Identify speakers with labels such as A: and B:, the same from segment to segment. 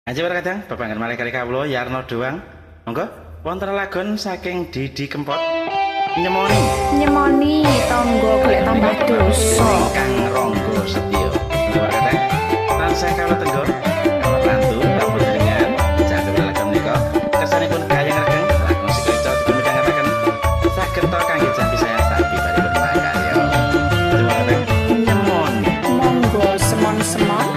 A: Aja kadang bapak malih kali kawula Yarno Doang. Monggo wonten lagon saking Didi Kempot. Nyemoni.
B: Nyemoni tangga golek tambah dosa.
A: Kang Ronggo Setyo. Monggo kadang tansah kawula tenggo kawula rantu rambut dengan jangkep lagon menika kersanipun gayeng regeng langkung sekeca dipun midhangetaken saged to kangge jampi sayang sabibaripun makarya. Monggo nyemoni.
B: Monggo semon-semon.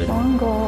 B: Monggo.